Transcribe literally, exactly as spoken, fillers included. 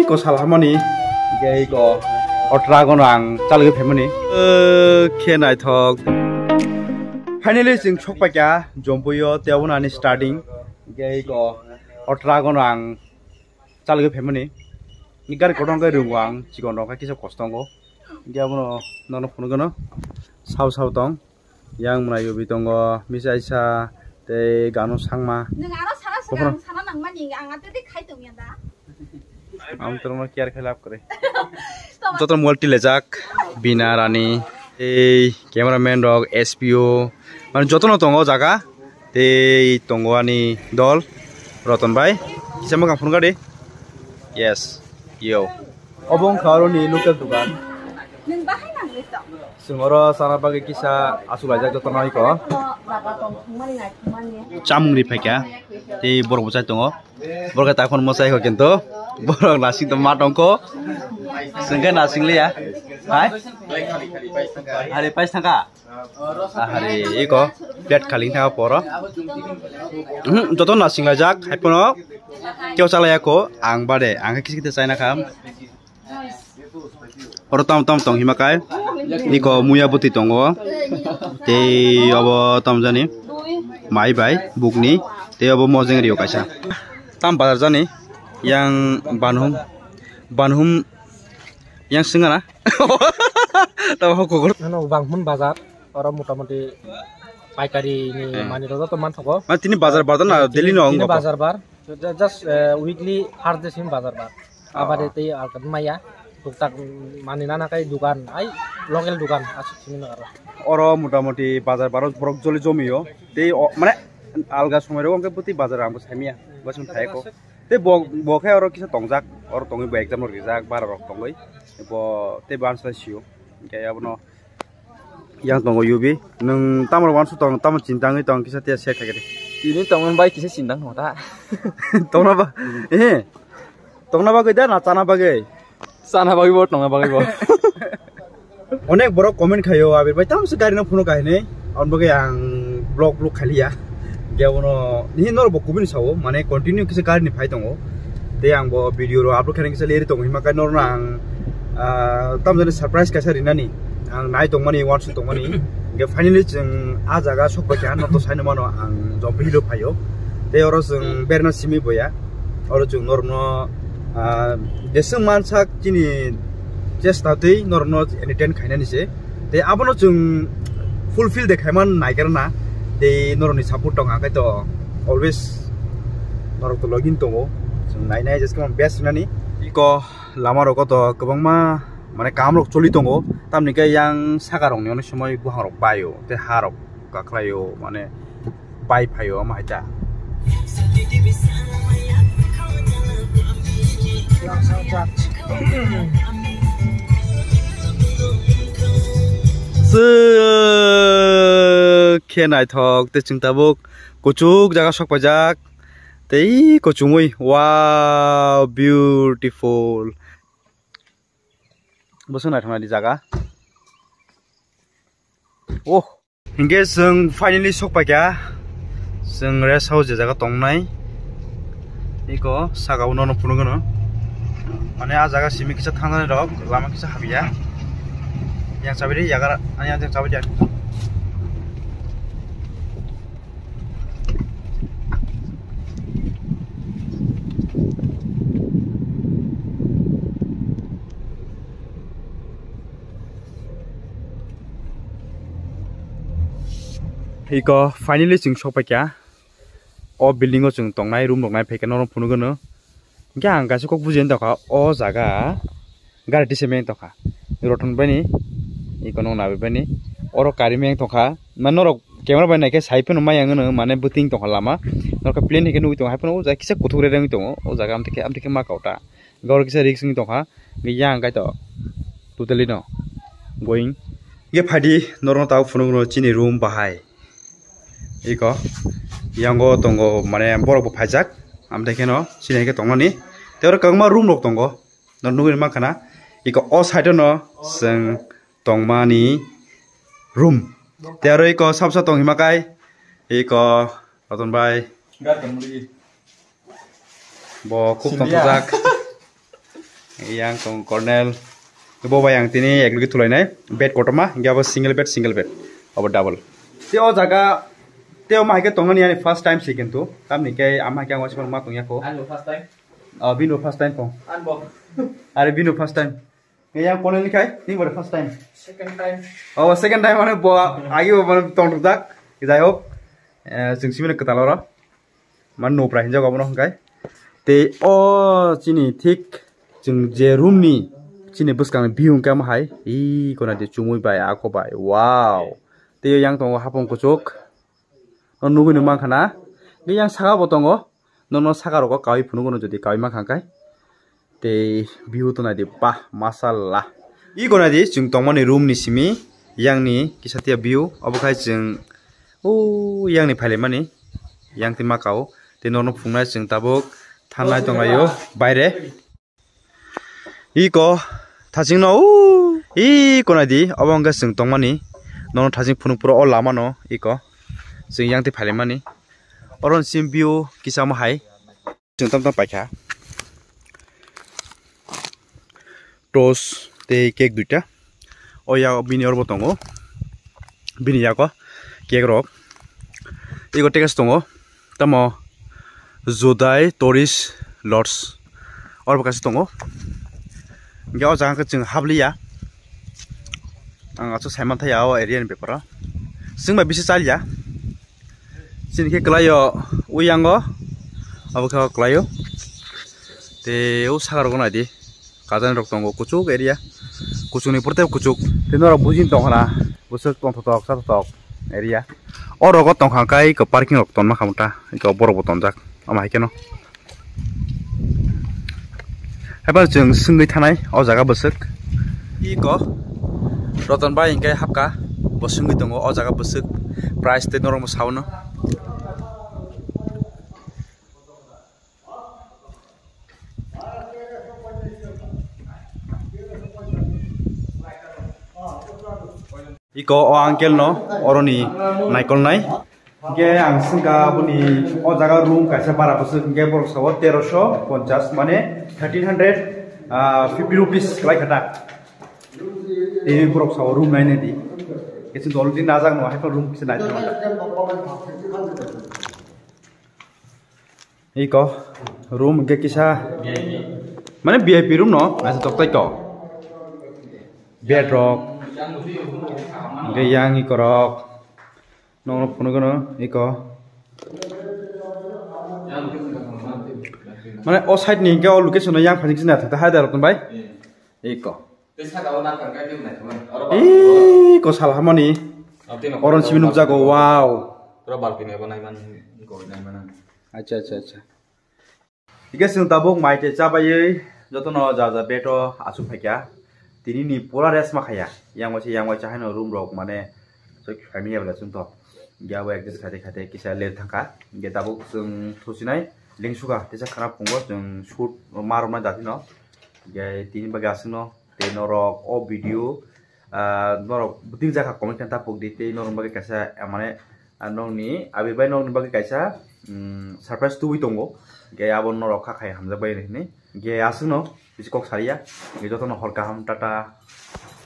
Ko sal hamani, hingke iko o truck ono ang chalgwi phaimani. Khe naithok. Finally, chwng sokpaikha Jompuio, tei abono ani starting. Hingke iko o truck ono ang chalgwi phaimani. Ni gari kotor khe ringo ang, chikon rok khe kisa kosto wngo. Hingke abono nono phunukgwno. Sao sao tong. Yang mwnai yubi tongo, misa isa tei gano sangma. Nwng aro sana sini Bokhorok. Ang sana nangmani, ang atwtwi khai tongya da. Ang torokno care khe lab kwrwi. Joto mobile tilajak, Bina Rani, tei cameraman rok, S P O, mane jotono tongo o jaga, tei tongo ani dol, Roton bai, kisa mwkhang phunukha di. Yes, yo. Obo wngkha aroni local dukan. Nwng bahai nangwi tong? Chwng oro chana bagwi kisa achuk laijak jotono iko. Chamung ri phaikha, tei borok bo chai tongo. Borok khe takhon mwsai kho kintu borok nasing tongma tongkho. Chwng khe nasing liya. Hai? Hari pais thangkha? Ahari iko plate khali thangkha poro. Mhm, joto nasing laijak, hai phano keo chalaiya kho, ang bade, ang khe kisa kisa chaina kha. Oro tam tam tong hima kai. Iko muya bwtwi tongo. Tei obo tam jani. Mai bai bukni. Tei obo mojeng rio kaisa. Tam bazar jani. Yang banhum. Banhum yang singana. Tam ho kokor. Ano banghum bazar. Oro motamoti paikari ni Eh. Mani rok joto manthogo. Ma tini bazar bazar na Tini, daily no tini ongo? Bazar bar. Ju-, just, eh, weekly first day simi bazar bar. Ah, Abade ah. Tei alkat maya. Tuktak mani nana kai dukan. Ai local dukan. Asuk simi no aro. Oro motamoti bazar baro borok joli jomio. Tei o, mane alga somoi rogo hwnkhe bwtwi bazar ang bo saimia. Bo song thai ko. Tei bo, bo khe oro kisa tongjak. Oro tongwi bo exam rok rijak. Bara rok tongwi. Bo tei bo answer sio. Hwnkhe abono Yang tongo yubi. Nwng tamo wansuk tong, tamo chinta wngwi tong, kisa tia share khaikhe de. Tini tongmani bai kisa chinta wngkha ta. Tongna ba, eh, tongna bagwi da na chana bagwi? Chana bagwi bo, tongna bagwi bo. Onek borok comment khaio, abir bai tamse gari no phunuk kahinwi. Aboni bagwi ang vlog vlog khaliya. Hingke abono, nini norok bo kubuni sao, mane continue kisa gari ni phai tongo. Tei ang bo video rok upload khaina kisa leri tongo, hima kai norokno ang, ah, tamjani surprise kaisa rinani. Ang nai tongmani, wansuk tongmani. Hingke finally chwng ah jaga sokbaikha, norokto saino mano ang Jompu Hill o phaio. Tei oro chwng berna simi boya. Oro chwng norokno, ah, jeswk mansak chini chesta twi norokno entertain khainani se. Tei abono chwng fulfill de khaiman naikarna. Tei norokni support tong hwnkhe to always norok to login tongo. Chwng nai nai jeswk best nani. Iko lama rogo to kwbangma mane kam rok choli tongo. Tamni khe yang saka rokni onek somoi buhang rok baio tei ha rok kakhlaio mane bai phaio omo hai ta. Swk khe naithok tei chwng tabuk kuchuk jaga sok paijak tei kuchumui, wow, beautiful. Bwswk naithoknai di jaga. Oh. Hingke chwng finally sokpaikha. Chwng rest house je jaga tongnai. Eko saka o nono phunukgwno. Mane ah jaga simi kisa thangnani rok lama kisa hamya. Yang chabidi yagra, ani yang chabidi. Iko finally chwng sokpaikha. O building o chwng tongnai room rok nai phaikhe norok phunukgwno. Hingke ang kaisa kok bujiyani tongkha o jaga gari tisa meng tongkha. Roton baini iko nong nabi baini oro kari meng tongkha. Mane norok camera bai naikhe sai phano maya wngno mane bwtwing tongkha lama. Norok plain hai khe nugwi tongo hai phano o jaga kisa kuthuk rerengwi tongo o jaga amtwikhe amtwikhe ma kauta. Gor kisa risk wng tongkha, yang kaitor totally no going. Hingke phaidi norokno tabuk phunukno chini room bahai. Iko yango tongo mane borok bo phaijak, amtwi kheno chini hai khe tongmani. Tei oro kwbangma room rok tongo, no nugwi mankha na. Iko o side o no chwng tongmani room. Tei aro iko sab sa tong hima kai, iko Roton bai. Bo khub tongthokjak. Yang tong Colonel. Bo bai ang tini ek logi thulainai. Bed kotorma, hingke abo single bed, single bed. Abo double. Te o jaga, te o mahai ke tongani yani first time si kintu. Tamni ke ama ke ang wasiman ma tongya ko. Ano first time? Ah, bino first time ko. Anbo. Are bino first time. Yang Colonel ni kai, ni bore first time. Second time. Oh, second time mane bo agi bo mane tong dak. Jai hok. Eh, sing simine ketal oro. Man nopra hinjak obono hwnkhe. Tei o chini thik chwng je room ni chini bwskang ni view hwnkhe omo hai. Ii kona di chumui bai ako bai. Wow. Tei o yang tongo hapung kuchuk. O nugui no mankha na. Tei yang saka bo tongo. Nono saka rogo kaui phunuk no jodi kaui mankha hwnkhe. Tei view to naidi, bah, mashallah. I gwnadi chwng tongmani room ni simi, yang ni kisa tia view, obo khai chwng, o yang ni phailaimani, yang twi maka o, tei norok phunuknai chwng tabuk thanai tonglaio baire. Iko thachingno, o, i gwnadi, obo hwnkhe chwng tongmani, nono thaching phunuk phuru o lama no, iko chwng yang twi phailaimani. Oro ni simi view kisa omo hai. Chwng tam tam paikha. Toast tei cake duita. O ya bini orbo tongo. Bini yago cake rok. Ego tekes tongo. Tamo Jodai Tourist Lodge. Orbo kaisa tongo. Hingke o jaga khe chwng habliya. Ang aswk saiman thaya o area ni beparo. Chwng bai bisi chalya. Chini khe kwlaio uyango, abo khe kwlaio. Tei o saka rok naidi, kajani rok tongo, kuchuk area, kuchukni pore tei kuchuk. Tei norok bujin tongkha na, bwswk tongthotok chathotok area. O rogo tongkha kai parking rok tonma khamta, borok bo tonjak, ama hai kheno. Haiphano chwng swngwi thanai o jaga bwswk. Iko Roton bai hwnkhe hapkha, bo swngwi tongo o jaga bwswk. Price tei norokno saono. Iko o uncle no oroni naikolnai. Hingke ang swngkha aboni o jaga room kaisa bara bwswk hingke borok sao teroso ponchas mane thirteen hundred fifty rupees kwlai kha ta. Tei borok sao room nainai di. Kisa dol di najak no hai room kisa nai thangma ta. Iko room hingke kisa mane V I P room no naisik toktai ko. Bed rok hingke yang iko rok. Nokno phunukgwno iko. Mane o side ni hingke o location no yang phai kisa naithok ta hai da rok bai. Iko. Tei saka o nang kang kai tei nai thangmani. Oro ba- Ih, ko sal hamani. Abdi no Oron simi nukjago, wow. Pura balcony abo nai man, ko nai man. Acha, acha, acha. Hingke chwng tabuk mai tei cha baiwi jotono ja ja bed o achuk phaikha. Tini ni pura rest ma khaya. Yang waisa, yang waisa haino room rok mane chwk phaimani ya bwla chwng to. Hingke abo adjust khaite khaite kisa late thangkha. Hingke tabuk chwng thusinai lengsuka teisa khana phungo chwng shoot ma rwmani dati no. Hingke tini bagwi aswkno tei norok o video, ah, norok bwtwi jakha comment khe ta pokdi tei norok bagwi kaisa, ah, mane, ah, nokni abi bai nokni bagwi kaisa, mm, surprise tubui tongo. Hingke abo norok kha khai hamjak bai hinwi. Hingke aswkno bisi kok sariya. Hingke jotono hor kaham, tata.